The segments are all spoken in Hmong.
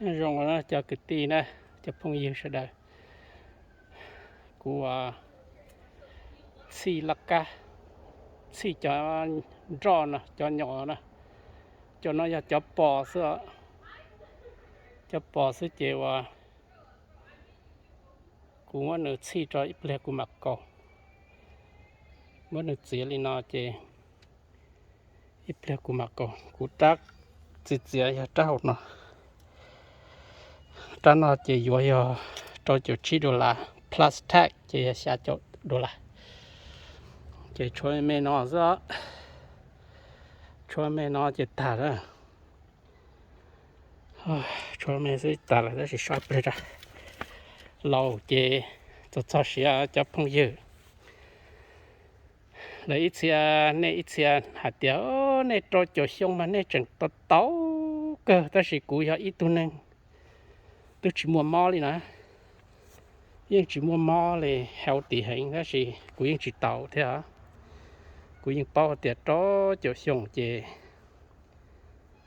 Zoo cov kwv tij na, cov phooj ywg sawv daws, kuv txhij laj kab, txhij cov nroj no, cov nyom na, cov no yog cov pos xwb, cov pos xwb ces uas kuv muab nws txhij rau ib pliag kuv mam kaus, muab nws txiav li no ces ib pliag kuv mam kaus. Kuv rab txiav txiav yog rab hauv no, rab no ces yuav yog rau caum tsib dollar, plus tax ces yog xya caum dollar. Ces tshuav me no xwb, tshuav me no ces tag lawm. Tshuav me xwb tag lawm tab sis so ib pliag rau. Laus ces txog txog siav cov phooj ywg. Lawv ib txhia, nej ib txhia hais tias nej rau caum xyoo mas nej tseem tau tau kawg, tab sis kuv yog ib tug neeg twb tsis muaj mob li na, yeej tsis muaj mob li, healthy heev tab sis kuv yeej tsis tau thiab. Kuv yeej paub tias rau caum xyoo ces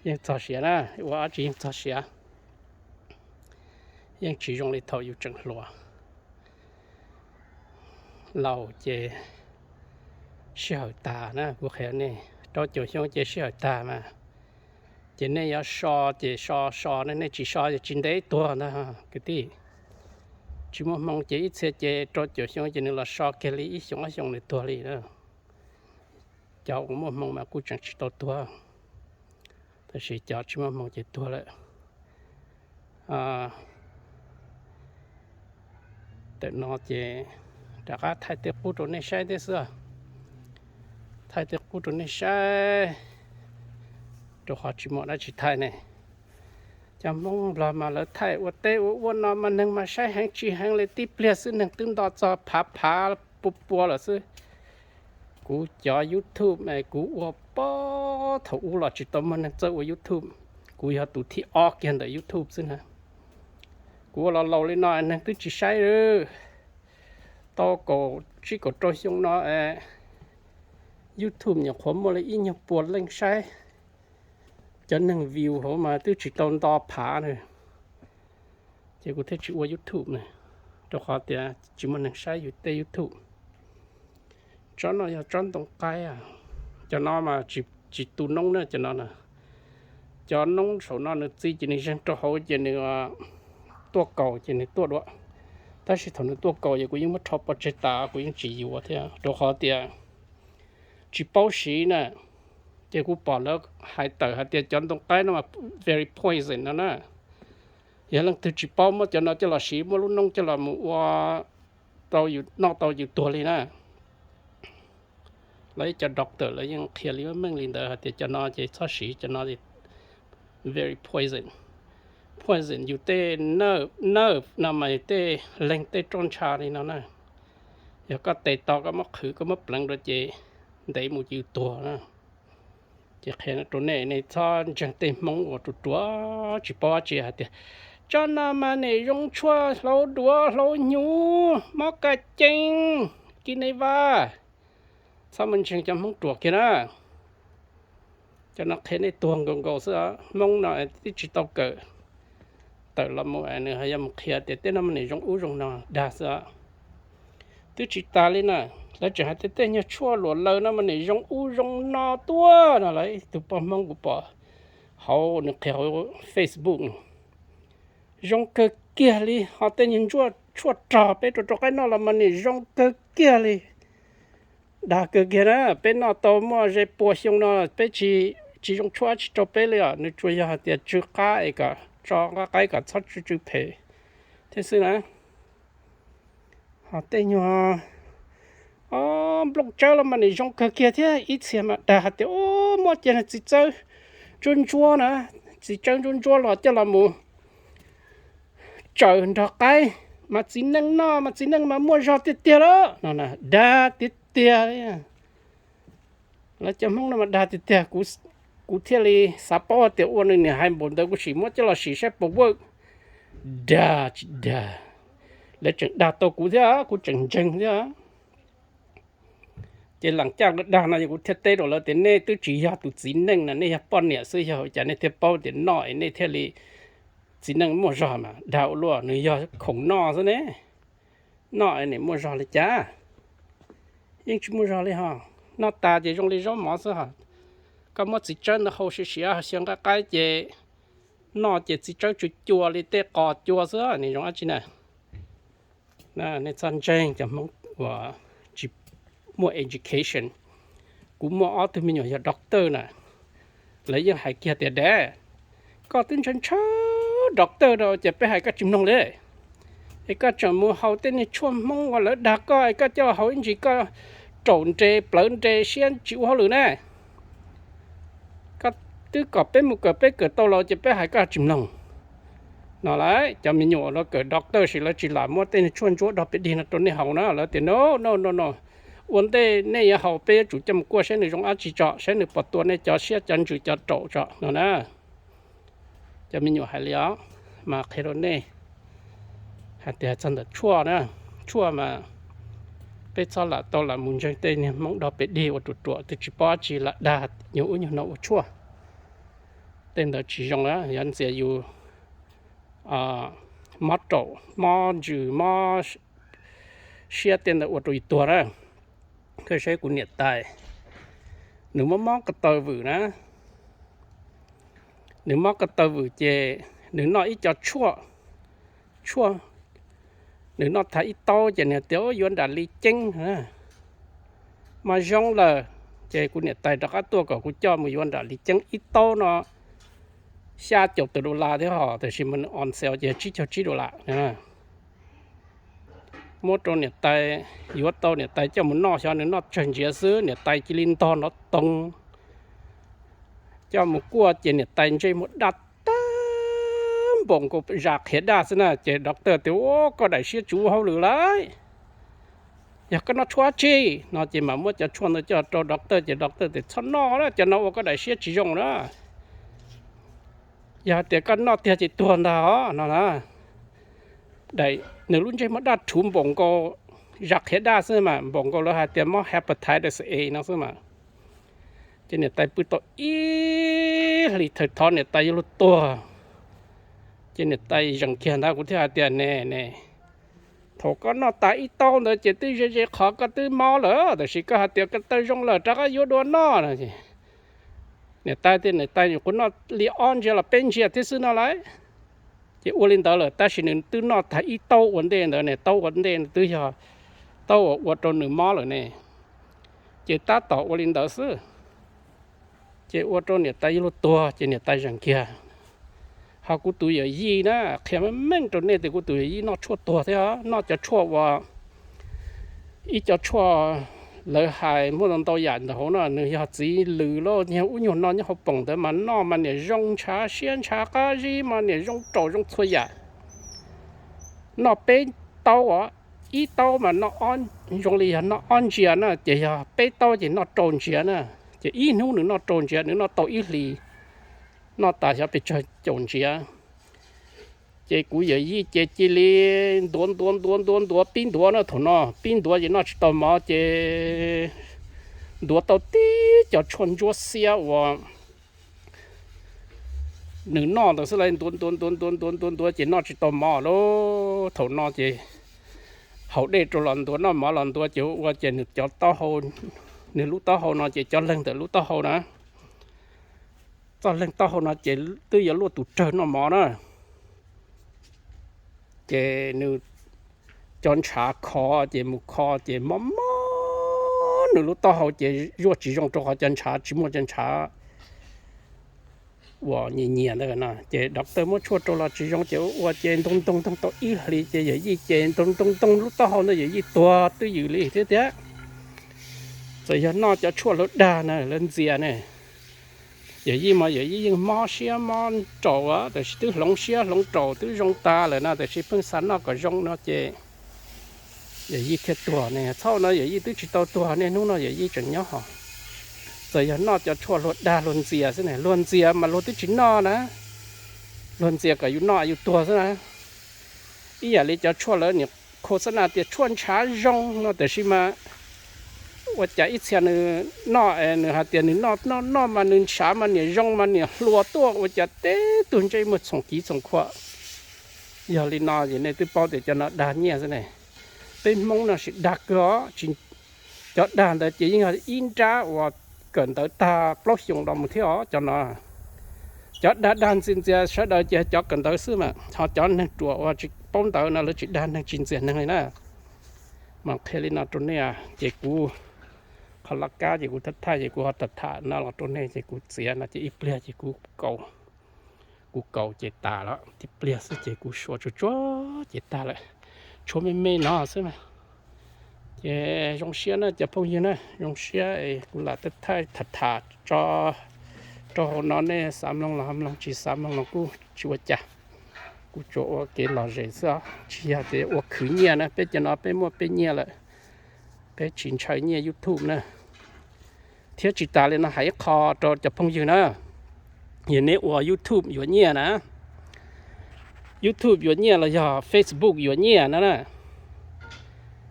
yeej txog siav na, ua dab tsi yeej txog siav, yeej tsis zoo li thaum yus tseem hluas. Laus ces sij hawm tag na, kuv qhia nej, rau caum xyoo ces sij hawm tag mas. Ces nej yuav so ces so so, nej tsis so ces tsis ntev tuag ntag kwv tij. Tsis muaj hmoo ces ib txhia ces rau caum xyoo ces nws los so kiag li ib xyoos ob xyoos nws tuag li na. Cov uas muaj hmoo mas kuj tseem tsis tau tuag, tab sis cov tsis muaj hmoo ces tuag lawm. Tam no ces rov qab thaij tej qub rau nej saib thiab xwb. Thaij tej qub rau nej saib, rau qhov tsis muaj dab tsi thaij ne. Cov Hmoob Nplog mas lawv thaij ua teb ua ua no mas neeg mas saib heev tsis heev li, tib pliag xwb neeg twb nto txog phav phav pua pua lawm xwb. Kuv cov YouTube es kuv ua pob thaum ub los tsis tau muaj neeg txawj ua YouTube, kuv yog tus thib ob kiag ntawm YouTube xwb na. Kuv ua los laus li no neeg twb tsis saib li. Tau kaum tsib kaum rau xyoo no es YouTube nyuam qhuav muaj li ib nyuag pua leej saib, cov neeg view hauv mas twb tsis tau nto phav na. Ces kuv thiaj tsis ua YouTube na, rau qhov tias tsis muaj neeg saib yus tej YouTube. Tsob no yog tsob ntoo qaib, cov no mas tsis tu noob na, cov no na. Cov noob saum no nws txi ces nws zeeg rau hauv ces nws tuaj kaus ces nws tuaj dua. Tab sis thaum nws tuaj kaus ces kuv yeej muab rho pov tseg tas, kuv yeej tsis yuav thiab, rau qhov tias tsis paub siv na. Ces kuv pom lawv hais tawm hais tias cov ntoo qaib no mas very poison no na. Yog leej twg tsis paub muab cov no coj los siv, muab lub noob coj los mus ua tau, noj tau yus tuag li na. Lawv ib co doctor lawv yeej qhia li meej li ntawd hais tias cov no ces txhob siv, cov no very poison. Poison yus tej nerve no mas, tej leeg tej roj ntsha li no na. Yog koj tes to koj muab qhwv koj muab pleev rau ces ntev mus ces yus tuag na. Ces qhia rau nej, nej txhob ntseeg tej Hmoob uas ruam ruam tsis paub dab tsi hais tias tsob no mas nim zoo tshuaj hlauv duav hlauv hnyuv mob ka cees, ki ne va. Txhob mus ntseeg cov Hmoob ruam kiag na. Cov no qhia nej tuag nkaus nkaus xwb. Hmoob no twb tsis tau kawm tawm los mus nws yog mus qhia tias tej no mas nim zoo ub zoo no dag xwb. Twb tsis tas li na, lawv tseem hais tias tej nyuag tshuaj luam laws no mas nim zoo ub zoo no tuaj no. Lawv ib tug poj Hmoob kuv pom hauv nws qhia hauv Facebook, zoo kawg kiag li. Ho tej nyuag ntsuaj tshuaj rog peb rau rau qaib noj los mas nim zoo kawg kiag li. Dag kawg kiag na, peb noj tau muaj ze pua xyoo no peb tsis, tsis zoo tshuaj dab tsi rau peb li os. Nws tsuas yog hais tias tsw qab es kom tso nqaij qaib kom txhob tsw tsw phem thiab xwb na. Ho tej nyuag nplooj tsawb los mas nim zoo kawg kiag thiab. Ib txhia mas dag hais tias muaj cia txiv tsawb ntsuab ntsuab na, txiv tsawb ntsuab ntsuab los coj los mus tsaws nrog qaib mas txiv neej noj mas txiv neej mas muaj zog tiag tiag lawm no. Dag tiag tiag li. Lawv cov Hmoob no mas dag tiag tiag. Kuv thiaj li xav paub tias ua nws niam hais npaum ntawd kuv sim muab coj los sim saib puas work. Dag tsis dag, lawv tseem dag tau kuv thiab kuv tseem ntseeg thiab. Ces lam caj dag no kuv thiaj teb rau lawv tias nej twb tsis yog tus txiv neej na, nej yog poj niam xwb, yog ua cas nej thiaj paub tias noj es nej thiaj li txiv neej muaj zog mas dag ua luaj, nws yog khoom noj xwb ne. Noj nim muaj zog li cas? Yeej tsis muaj zog li ho. Noj tas ces zoo li zaub mov xwb ho. Koj muab txiv tsawb ntawd hau siav siav xyaw nqaij qaib ces noj ces txiv tsawb tsw cua li tej qos cua xwb, nim zoo dab tsi na? Nej txhob ntseeg cov Hmoob uas tsis muaj education. Kuv muaj ob tug me nyuam yog doctor na, lawv yeej hais kiag tias, Dad, koj twb ntshaw ntshaw doctor rau ces peb hais koj tsis mloog li. Es koj tseem mus haus tej niag tshuaj Hmoob uas lawv dag koj es koj coj haus ib ntsis koj raum nres plawv nres siab tsis ua hauj lwm ne. Koj twb kom peb mus kawm, peb kawm tau los ces peb hais koj tsis mloog. No lawm cov me nyuam los kawm doctor sis lawv tsis lam muab tej niag tshuaj ntsuab dog pes dig no rau nej haus na. Lawv tias, No, no, no, no. Ua ntej nej yuav haus peb yuav tsum coj mus kuaj saib nws zoo dab tsi tso, saib nws puas tua nej cov siab cov ntsws cov raum tso no na. Cov me nyuam hais li os, mas qhia rau nej hais tias txog ntawm tshuaj na, tshuaj mas peb txhob lam tau lam mus ntseeg tej niag Hmoob dog pes dig ua ruam ruam twb tsis paub dab tsi lam dag nyuag ub nyuag no ua tshuaj. Tej ntawd tsis zoo, yuav ntxias yus mob raum mob ntsws mob siab, tej ntawd ua rau yus tuag na. Koj saib kuv niam tais, nws mob mob ko taw vwm na, nws mob ko taw vwm ces nws noj ib co tshuaj, tshuaj, nws noj tag ib taub ces nws tias yuav nram li ceeb mas zoo lawm. Ces kuv niam tais rov qab tuaj kom kuv coj mus yuav nram li ceeb ib taub no xya caum tawm dollar thiab ho, tiam sis mas nws on sale ces tsib caug tsib dollar. Muab rau niam tais, yuav tau niam tais coj mus noj, xyov nws noj tsawg ntsiav xwb niam tais cia li ntog nrov toog. Coj mus kuaj ces niam tais ntsej muag daj tag npaum nkaus zas qhiav daj xwb na. Ces doctor tias, Ua koj daim siab tsis ua hauj lwm lauj, yog koj noj tshuaj dab tsi? No ces mam muab cov tshuaj ntawd coj rau doctor ces doctor tias, Txhob noj na, cov no ua koj daim siab tsis zoo na. Yog hais tias koj noj tiag ces tuag ntag os no na. Nws lub ntsej muag daj rhuv npaum nkaus zas qhiav daj xwb mas, npaum nkaus lawv hais tias mob hepatitis A no xwb mas. Ces niam tais pw tau ib hlis thawm thov niam tais yuav luag tuag. Ces niam tais zeem kiag ntag, kuv thiaj hais tias, Ne, ne, thaum koj noj tas ib taub ntawd ces twb ze ze qhov koj twb mob lawm, tiam sis koj hais tias koj taw zoo lawm rov qab yuav dua noj no. Niam tais tias, Niam tais, nyuam qhuav noj li ob ntsiav los peb ntsiav thiab xwb no lauj. Ces ua li ntawd lawm, tab sis nws twb noj tag ib taub ua ntej ntawd ne, taub ua ntej twb yog taub uas ua rau nws mob lawm ne. Ces tab tom ua li ntawd xwb, ces ua rau niam tais yuav luag tuag, ces niam tais zeem kiag. Ho kuv tus yawm yij na, qhia meej meej rau nej tias kuv tus yawm yij noj tshuaj tuag thiab, noj cov tshuaj uas, ib co tshuaj lawv hais muaj ntau ntau yam ntawm hauv no, nws yog txiv lws los nyuag ub nyuag no nyob hauv poom ntawd mas noj mas niam zoo ntshav siab ntshav qab zib mas niam zoo raum zoo txhua yam. Noj peb taub os, ib taub mas noj, zoo li yog noj ob ntsiav na, ces yog peb taub ces noj rau ntsiav na. Ces ib hnub nws noj rau ntsiav, nws noj tau ib hlis, noj tas xyov pes tsawg caum ntsiav. Ces kuv yawm yij ces cia li ntuav ntuav ntuav ntuav ntuav pib ntuav na, thaum no pib ntuav ces noj tsis tau mov ces ntuav tau tib co tshuaj ntsuab xiab uas nws noj ntawd xwb lauj, ntuav ntuav ntuav ntuav ntuav ntuav ntuav ces noj tsis tau mov lauj. Thaum no ces haus dej rau los ntuav, noj mov los ntuav ces ua ces nws cov taub hau, nws lub taub hau no ces cov leeg ntawm lub taub hau na, txoj leeg taub hau no ces twb yuav luaj tus rawg noj mov na. Ces nws cov ntshav kho ces mus kho ces mob mob nws lub taub hau ces zuaj tsis zoo rau qhov cov ntshav tsis muaj cov ntshav uas nyias nyias ntawd na. Ces doctor muab tshuaj rau los tsis zoo ces ua ua ces ntoo ntoo ntoo tau ib hlis ces yawm yij ces ntoo ntoo ntoo lub taub hau ntawd yawm yij tuag twj ywm li thiab tiag. Txawm yog noj cov tshuaj lawv dag na lawv ntxias ne, yawm yij mas yawm yij yeej mob siab mob raum, tab sis twb hloov siab hloov raum twb zoo tas lawm na, tab sis pheej xav noj kom zoo no ces yawm yij thiaj tuag ne. Txhob no yawm yij twb tsis tau tuag, niaj hnub no yawm yij tseem nyob ho. Txawm yog noj cov tshuaj luag dag luag ntxias xwb ne, luag ntxias mas luag twb tsis noj na, luag ntxias kom yus noj yus tuag xwb na. Ib yam li cov tshuaj lawv nim kho xab na tias tshuaj ntshav zoo no, tab sis mas ua cas ib txhia nws noj, nws hais tias nws noj noj noj mas nws ntshav mas niam zoo mas niam hluas tuaj, ua cas teb tug ntsej muag txhoom kiv txhoom khuam, Yog li no ces nej twb paub tias cov no dag nyiaj xwb ne. Peb Hmoob no sis dag kawg os, cov dag ntawd ces yeej yog ib nrab uas kawm ntawv tag plaub xyoos los mus thiab os cov no. Cov dag dag ntxias ntxias sawv daws ces cov kawm ntawv xwb mas, ho cov neeg ruam uas tsis paub ntawv no lawv tsis dag neeg tsis ntxias neeg li na. Mas qhia li no rau nej, ces kuv qhov laj kab ces kuv thaj thaj ces kuv ho tham tham no los rau nej ces kuv txiav no ces ib pliag ces kuv kaus, kuv kaus ces tas lawm, tib pliag xwb ces kuv suav tsuag tsuag ces tag lawm. Tshuav me me no xwb mas. Ces zoo siab na cov phooj ywg na, zoo siab kuv lam thaj thaj tham tham tso rau hauv no, nej xav mloog los ho mloog, tsis xav mloog los kuj tsis ua cas. Kuv tsuas ua kev lom zem xwb, tsis yog tias ua khwv nyiaj na, peb cov no peb muaj peb nyiaj lawm, peb tsis ntshaw nyiaj YouTube na. Thiab tsis tas li no hais ib qho rau cov phooj ywg na, yog nej ua YouTube yuav nyiaj na, YouTube yuav nyiaj los yog Facebook yuav nyiaj no na,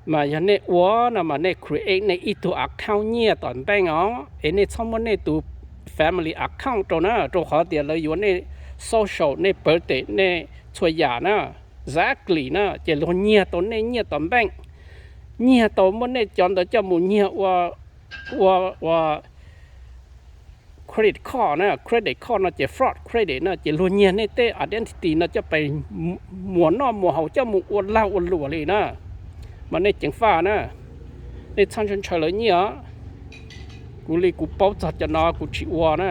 mas yog nej ua no mas nej create nej ib tug account nyiaj tom bank os, es nej txhob muab nej tus family account rau na, rau qhov tias lawv yuav nej social, nej birthday, nej txhua yam na, exactly na, ces luag nyiag tau nej nyiaj tom bank, nyiag tau muab nej cov ntawd coj mus nyiag ua, ua, ua credit card na, credit card no ces fraud credit na, ces luag nyiag nej tej identity no coj pais muas noj muas haus coj mus ua lag ua luam li na, mas nej ceev faj na, nej txhob ntshaw lawv nyiaj os. Kuv li kuv paub txog cov no kuv tsis ua na,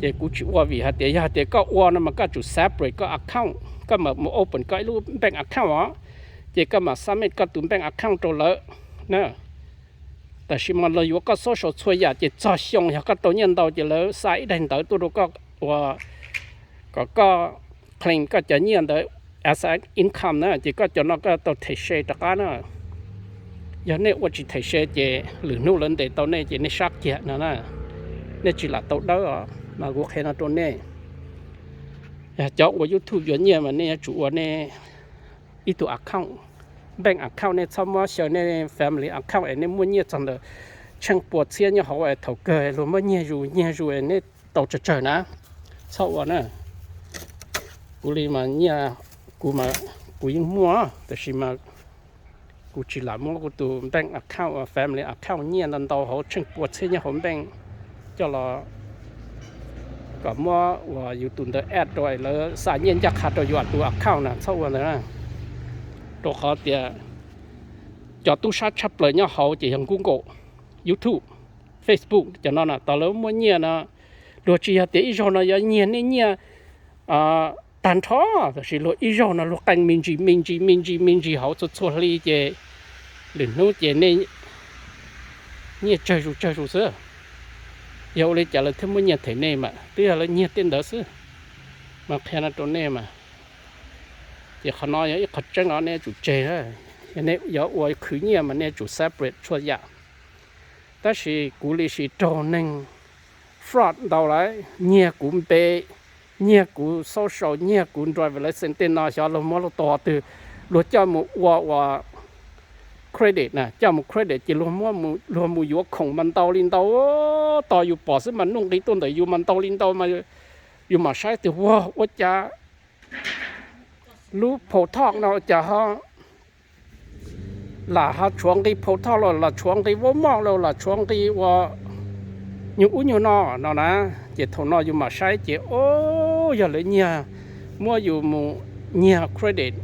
ces kuv tsis ua vim hais tias yog hais tias koj ua no mas koj tsum separate koj account, koj mam mus open koj ib lub bank account os, ces koj mam submit koj tus bank account rau lawv na. Tab sis mas lawv yuav koj social txhua yam ces txog xyoo yog koj tau nyiaj ntau ces lawv xa ib daim ntawv tuaj rau koj ua kom koj claim koj cov nyiaj ntawd as income na, ces koj cov no koj tau them se rov qab na. Yog nej ua tsis them se ces lwm hnub lawv ntes tau nej ces nej sab kiag no na, nej tsis lam tau dawb os. Mas kuv qhia no rau nej, yog cov ua YouTube yuav nyiaj mas nej yuav tsum ua nej ib tug account, bank account, nej txhob muab xyaw nej family account es nej muaj nyiaj txog ntawm tsheej pua txhiab nyob hauv es thaum kawg luag muab nyiag zus nyiag zus es nej tau tsawg tsawg na, txhob ua na. Kuv li mas nyiaj, kuv mas kuv yeej muaj, tab sis mas kuv tsis lam muab kuv tus bank account, family account nyiaj ntau ntau hauv tsheej pua txhiab nyob hauv bank coj los kom muab uas yus tus ntawd add rau lawv xa nyiaj ncaj qha rau yus tus account na, txhob ua ntawd na. Rau qhov tias cov tub sab tshaj plaws nyob hauv ces yog Google, YouTube, Facebook, cov no na, tau lawv muaj nyiaj no, luag tsis yog tias ib zaug no yuav nyiag nej nyiaj tag nrho, tab sis luag ib zaug no luag qee me ntsis me ntsis me ntsis me ntsis hauv txhua txhua hli ces lwm hnub ces nej nyiaj tsawg zus tsawg zus xwb. Yog ua li cas lawv thiaj muaj nyiaj them nej mas twb yog lawv nyiag tej ntawd xwb. Mas qhia no rau nej mas, ces qhov no yog ib qho tseeb os, nej yuav tsum tseg. Yog nej yuav ua khwv nyiaj mas nej yuav tsum separate txhua yam. Tab sis kuv li sis raug neeg fraud ntau lawm, nyiag kuv npe, nyiag kuv social, nyiag kuv driver license tej no, xyov luag muab luag tau qhov twg, luag coj mus ua ua credit na, coj mus credit ces luag muab luag mus yuav khoom mas ntau li ntau, tos yus pom xwb mas nuj nqis tuaj ntawm yus mas ntau li ntau mas yus mam saib tias ua, ua cas lub phau thoj no cas ho lam ho tshuav nqi phau thoj los lam tshuav nqi vaub moj los lam tshuav nqi ua nyuag ub nyuag no no na. Ces thaum no yus mam saib ces o, yog lawv nyiag muab yus mus, nyiag credit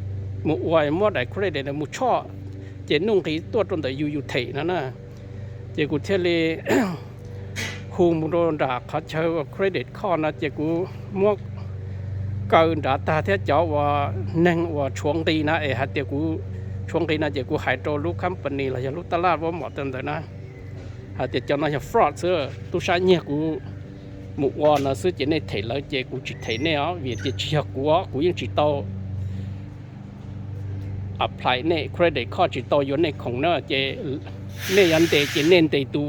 mus ua, muab daim credit mus tshoj, ces nuj nqis tuaj rau ntawm yus yus them no na. Ces kuv thiaj li hu mus rau nram qhov chaw ua credit card no ces kuv muab kaw nrad tag thiab cov uas neeg uas tshuav nqi na es hais tias kuv tshuav nqi no ces kuv hais rau lub company los yog lub tab laj vaub mom ntawd na, hais tias cov no yog fraud xwb, tub sab nyiag kuv mus ua no xwb ces nej them lawv ces kuv tsis them nej os, vim tias tsis yog kuv, kuv yeej tsis tau apply nej credit card, tsis tau yuav nej khoom na, ces nej yuav ntes ces nej ntes tus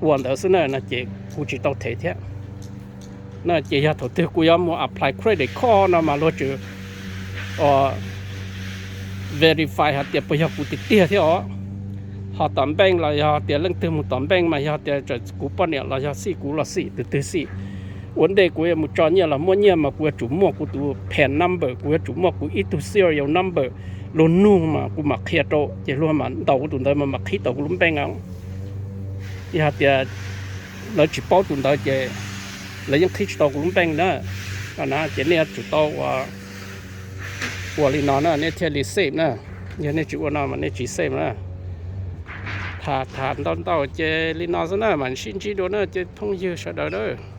ua ntawd xwb na, no ces kuv tsis tau them thiab. No ces yog thaum twg kuv yuav mus apply credit card no mas luag tseem verify hais tias puas yog kuv tiag tiag thiab os. Ho tom bank los yog tias leej twg mus tom bank mas yog tias txawm kuv poj niam los yog xij kuv los xij, tus twg xij, Ua ntej kuv yuav mus tso nyiaj los muab nyiaj mas kuv yuav tsum muaj kuv tus pan number, kuv yuav tsum muaj kuv ib tug serial number. Luag nug mas kuv mam qhia rau, ces luag mam ntaus kuv tus ntawd mas mam qhib tau kuv lub npeej. Yog hais tias lawv tsis paub tus ntawd ces lawv yeej qhib tsis tau kuv lub npeej na. Ces nej yuav tsum tau ua li no na nej thiaj li safe na. Yog nej tsis ua no mas nej tsis safe na. Tham tham ntau ntau ces li no xwb na, mam sib ntsib dua na ces phooj ywg sawv daws na.